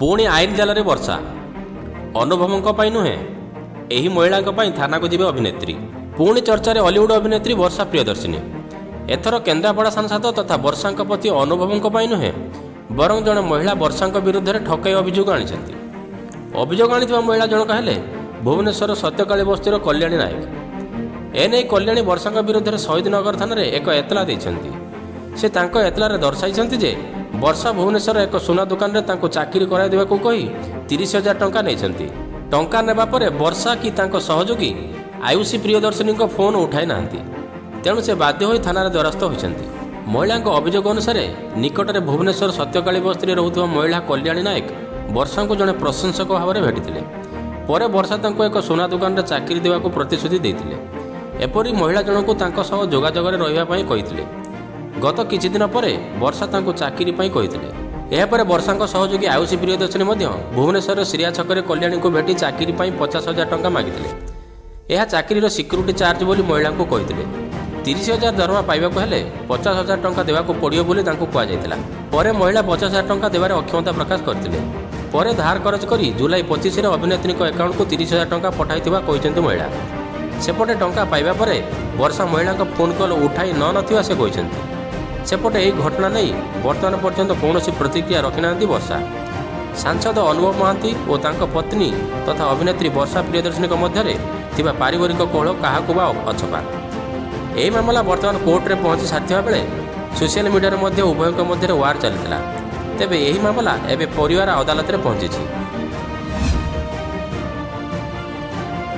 ପୁଣି ଆଇନ ଜାଲରେ ବର୍ଷା। ଅନୁଭବଙ୍କ ପାଇଁ ନୁହେଁ, ଏହି ମହିଳାଙ୍କ ପାଇଁ ଥାନାକୁ ଯିବେ ଅଭିନେତ୍ରୀ। ପୁଣି ଚର୍ଚ୍ଚାରେ ଅଲିଉଡ୍ ଅଭିନେତ୍ରୀ ବର୍ଷା ପ୍ରିୟଦର୍ଶିନୀ। ଏଥର କେନ୍ଦ୍ରାପଡ଼ା ସାଂସଦ ତଥା ବର୍ଷାଙ୍କ ପତି ଅନୁଭବଙ୍କ ପାଇଁ ନୁହେଁ, ବରଂ ଜଣେ ମହିଳା ବର୍ଷାଙ୍କ ବିରୁଦ୍ଧରେ ଠକେଇ ଅଭିଯୋଗ ଆଣିଛନ୍ତି। ଅଭିଯୋଗ ଆଣିଥିବା ମହିଳା ଜଣକ ହେଲେ ଭୁବନେଶ୍ୱର ସତ୍ୟକାଳୀ ବସ୍ତିର କଲ୍ୟାଣୀ ନାୟକ। ଏନେଇ କଲ୍ୟାଣୀ ବର୍ଷାଙ୍କ ବିରୁଦ୍ଧରେ ଶହୀଦନଗର ଥାନାରେ ଏକ ଏତଲା ଦେଇଛନ୍ତି। ସେ ତାଙ୍କ ଏତଲାରେ ଦର୍ଶାଇଛନ୍ତି ଯେ ବର୍ଷା ଭୁବନେଶ୍ୱର ଏକ ସୁନା ଦୋକାନରେ ତାଙ୍କୁ ଚାକିରି କରାଇ ଦେବାକୁ କହି 30,000 ଟଙ୍କା ନେଇଛନ୍ତି। ଟଙ୍କା ନେବା ପରେ ବର୍ଷା କି ତାଙ୍କ ସହଯୋଗୀ ଆୟୁଷୀ ପ୍ରିୟଦର୍ଶିନୀଙ୍କ ଫୋନ୍ ଉଠାଇ ନାହାନ୍ତି। ତେଣୁ ସେ ବାଧ୍ୟ ହୋଇ ଥାନାରେ ଦ୍ୱାରସ୍ଥ ହୋଇଛନ୍ତି। ମହିଳାଙ୍କ ଅଭିଯୋଗ ଅନୁସାରେ, ନିକଟରେ ଭୁବନେଶ୍ୱର ସତ୍ୟକାଳୀ ବସ୍ତିରେ ରହୁଥିବା ମହିଳା କଲ୍ୟାଣୀ ନାୟକ ବର୍ଷାଙ୍କୁ ଜଣେ ପ୍ରଶଂସକ ଭାବରେ ଭେଟିଥିଲେ। ପରେ ବର୍ଷା ତାଙ୍କୁ ଏକ ସୁନା ଦୋକାନରେ ଚାକିରି ଦେବାକୁ ପ୍ରତିଶ୍ରୁତି ଦେଇଥିଲେ। ଏପରି ମହିଳା ଜଣଙ୍କୁ ତାଙ୍କ ସହ ଯୋଗାଯୋଗରେ ରହିବା ପାଇଁ କହିଥିଲେ। ଗତ କିଛି ଦିନ ପରେ ବର୍ଷା ତାଙ୍କୁ ଚାକିରି ପାଇଁ କହିଥିଲେ। ଏହାପରେ ବର୍ଷାଙ୍କ ସହଯୋଗୀ ଆୟୁଷୀ ପ୍ରିୟଦର୍ଶିନୀ ମଧ୍ୟ ଭୁବନେଶ୍ୱରର ଶ୍ରୀୟା ଛକରେ କଲ୍ୟାଣୀଙ୍କୁ ଭେଟି ଚାକିରି ପାଇଁ 50,000 ଟଙ୍କା ମାଗିଥିଲେ। ଏହା ଚାକିରିର ସିକ୍ୟୁରିଟି ଚାର୍ଜ ବୋଲି ମହିଳାଙ୍କୁ କହିଥିଲେ। 30,000 ଦରମା ପାଇବାକୁ ହେଲେ 50,000 ଟଙ୍କା ଦେବାକୁ ପଡ଼ିବ ବୋଲି ତାଙ୍କୁ କୁହାଯାଇଥିଲା। ପରେ ମହିଳା 50,000 ଟଙ୍କା ଦେବାରେ ଅକ୍ଷମତା ପ୍ରକାଶ କରିଥିଲେ। ପରେ ଧାର କରଜ କରି ଜୁଲାଇ 25ରେ ଅଭିନେତ୍ରୀଙ୍କ ଆକାଉଣ୍ଟକୁ 30,000 ଟଙ୍କା ପଠାଇଥିବା କହିଛନ୍ତି ମହିଳା। ସେପଟେ ଟଙ୍କା ପାଇବା ପରେ ବର୍ଷା ମହିଳାଙ୍କ ଫୋନ୍ କଲ୍ ଉଠାଇ ନ ନଥିବା ସେ କହିଛନ୍ତି। ସେପଟେ ଏହି ଘଟଣା ନେଇ ବର୍ତ୍ତମାନ ପର୍ଯ୍ୟନ୍ତ କୌଣସି ପ୍ରତିକ୍ରିୟା ରଖିନାହାନ୍ତି ବର୍ଷା। ସାଂସଦ ଅନୁଭବ ମହାନ୍ତି ଓ ତାଙ୍କ ପତ୍ନୀ ତଥା ଅଭିନେତ୍ରୀ ବର୍ଷା ପ୍ରିୟଦର୍ଶିନୀଙ୍କ ମଧ୍ୟରେ ଥିବା ପାରିବାରିକ କଳହ କାହାକୁ ବା ଅଛପା। ଏହି ମାମଲା ବର୍ତ୍ତମାନ କୋର୍ଟରେ ପହଞ୍ଚି ସାରିଥିବା ବେଳେ ସୋସିଆଲ ମିଡ଼ିଆରେ ମଧ୍ୟ ଉଭୟଙ୍କ ମଧ୍ୟରେ ୱାର୍ ଚାଲିଥିଲା। ତେବେ ଏହି ମାମଲା ଏବେ ପରିବାର ଅଦାଲତରେ ପହଞ୍ଚିଛି।